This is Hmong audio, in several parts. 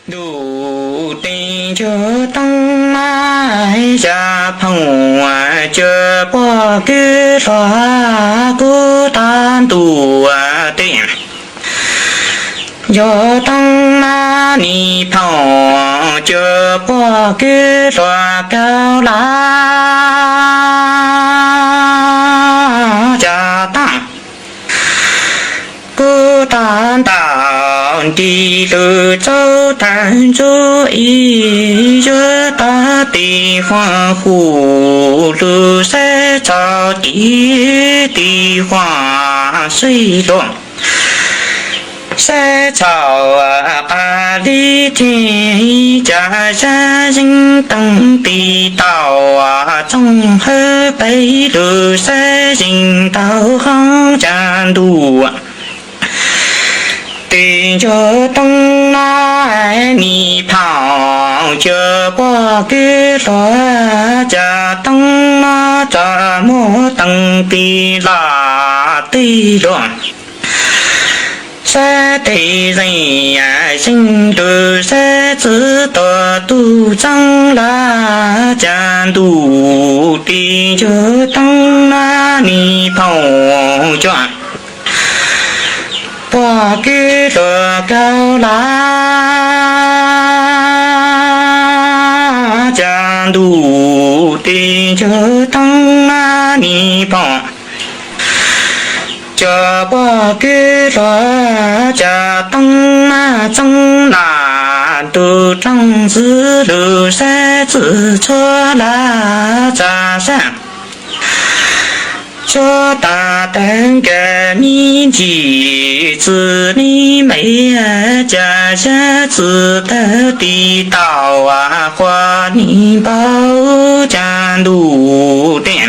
Ntuj tij cuag teeb na, yog phoom cuag pog kwv hluas, kuv tag ntuj tij cuag teeb na, nim phoom cuag pog kwv hluas kaub laj cas tag. Kuv tag ntaus nrig lug txaus thawm ntsuj ib, yuav tag tis huam hum lug saib txhaum ces tis huam sib luag. Saib txhaum qas li thiaj cas yaj zeeg teeb tis tau, txooj hawb peb lug saib zeeg tau hoob cas ntuj tij cuag teeb na, nim phoom cuag pog kwv hluas cas teeb na, txawm muaj teeb tis laj tij luag. Saib tes zeej zeeg lug saib txwv tuag tug txeeb laj cas ntuj tij cuag teeb na, nim phoom cuag pog kwv hluas kaub laj cas ntuj tij cuag teeb na, nim phoom cuag pog kwv hluas cas teeb na, txeeb na tug dlaaj ntxwv lug saib txwv txhua laj txag sab. Txhua tag tawg nkaus me ntsis txwv me me, cas yaj txwv tawg tis tau, quas nim npau cas ntuj tij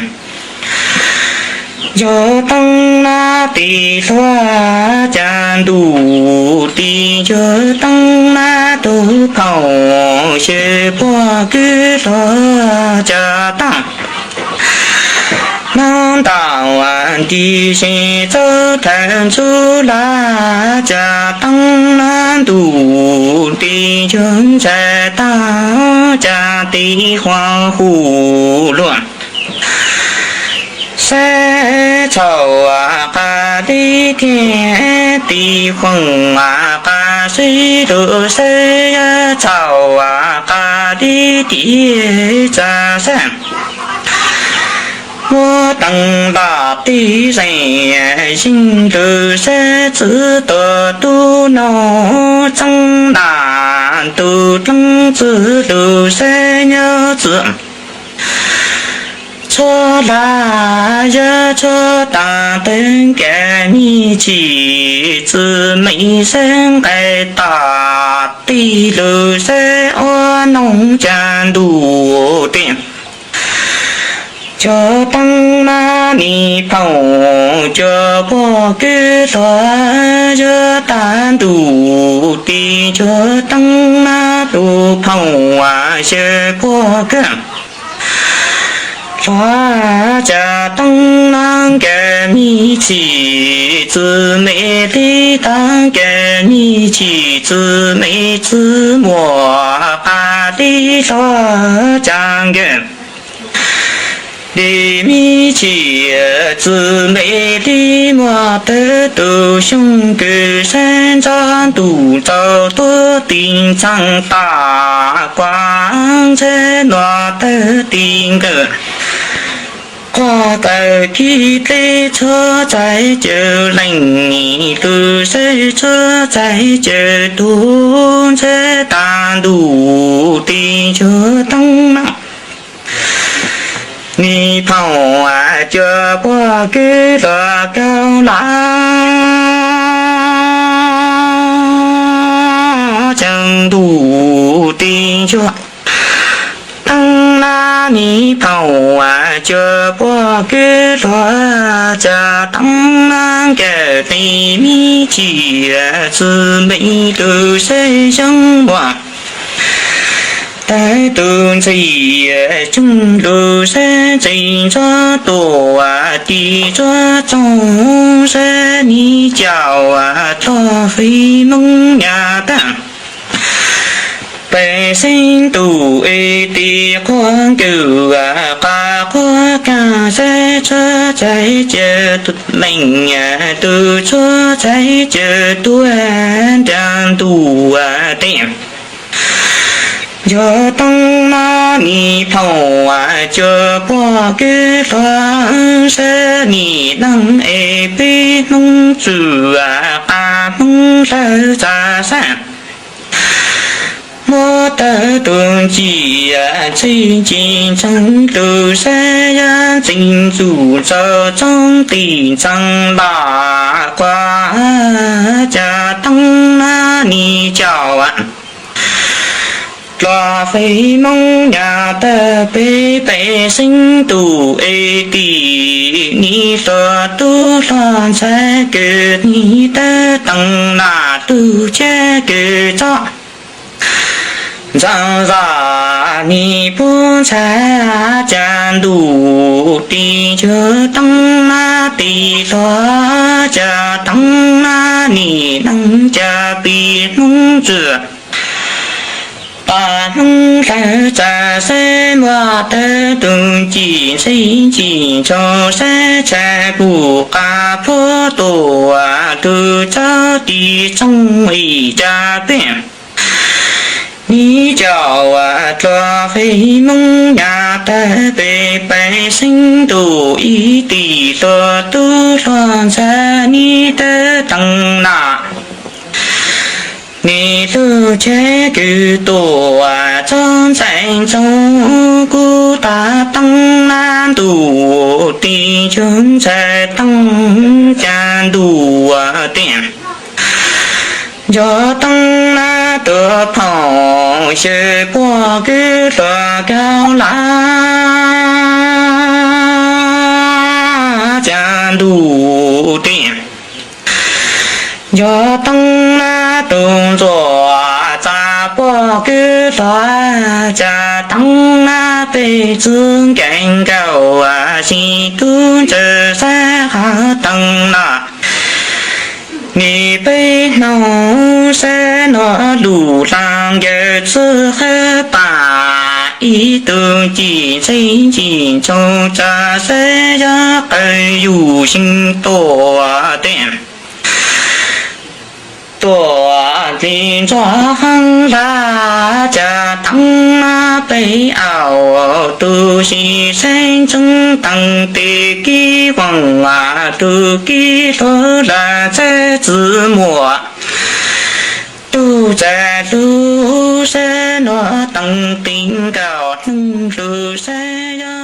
cuag teeb na, tis hluag cas ntuj tij cuag teeb na, tug phoom xyw pog kwv hluas cas tag. Nab ntaus nrig ze txaus thawm ntsuj laj cas teeb na, ntuj tij cuag ntshai tag cas tis huam hum luag. Saib txhaum qas li thiaj tis huam qas sib luag, saib yaj txhaum qas li thiaj txag sab. Muab teeb laj tij zeej zeeg lug saib txwv tuag tug noog txeeb na, tug dlaaj ntxwv lug saib nyob txwv txhua laj yaj, txhua tag tawg nkaus me ntsis txwv me saib nqaij tag tij lug saib ua noog cas ntuj tij cuag teeb na, nim phoom cuag pog kwv hluas, yuav tag ntuj tij cuag teeb na, tug phoom xyw pog kwv hluas cas teeb na, nkaus me ntsis txwv me tij tag, nkaus me ntsis txwv me txwv muag qas tij hluag cas nkaus li me ntsis txwv me tij muag tawg tug xyoob kws saib ntxob ntuj txaus tuag tis ntxeev tas kuas ntxheb nuav tawg tis nkaus quas kawg kib dleb txhua txais caug leej lug saib txhua txais caug tug ntxheb tag ntuj tij cuag teeb na, nim phoom cuag pog kwv hluas kaub laj cas ntuj tij cuag teeb na, nim phoom cuag pog kwv hluas cas teeb na, nkaus li me ntsis txwv me lug saib xyoob muag tawg tug ntxheb coog lug saib ntxheb ntxob tuaj tis tsuag txoog saib me caum tog fib Moob Nyab tag. xeeb ntuj ib tis quab nkaus, qab quab kaaj saib txhua txhais cawv, leej tus txhua txhais cawv tuaj nrag ntuj teb. Yog Tooj Nab nim phaum cuag pog kwv hluas, saib nim neej es peb Hmoob txwm, qab Hmoob hlawv txav sab. Muab tawg tus ncim ntxeev ncim ntsoov, tus saib yog ntxeev ntxum txaus txoob qis ntxeev los quas, cas Tooj Nab nim caum dluag fev Hmoob nyab tawg peb pais xeeb ntuj ib tis, nim hluas tub hluas ntxhais kws nim tawg Tooj Nab tug ceg kws txob ntxeev zam, nim pub ntxhais cas ntuj tis cuag Tooj Nab tis hluas, cas Tooj Nab nim neej cas peb Hmoob txwm, qab Hmoob hlawv txav sab. Muab tawg tus ncim ntxeev ncim ntsoov, saib tshais pum qab plhuav tuaj, tus txob tis txoog ib cas peb nim caum dluag fev Hmoob nyab tawg peb pais xeeb ntuj ib tis, hluas tub hluas ntxhais nim tawg Tooj Nab, nim lug ceg kws tuaj txob ntxhais ntxoov, kuv tas Tooj Nab ntuj tis cuag ntxhais Tooj, cas ntuj tis cuag Tooj Nab tus phaum xyaw pog kwv hluas kaug lab, cas ntuj tis cuag Tooj Nab tus ntxuav txav pog kwv hluas, cas Tooj Nab peb txwv nkees nkaus, sib tub ntsawg saib qab Tooj Nab nim peb hnoos, saib nub lug hla nkawd txwv qhawv pam, ib tug ncim ntxeev ncim ntsoov txav saib yog qawv yug xyeej tuaj teb, tuaj tis ntxuav heev lawm, cas Tooj Nab peb au, tus sib saib ntsoov teev tes kib voog, tus kib hluav lawm txhais txwv muaj, tug txais lug saib nub teev tes nkaus, neeg lug saib yog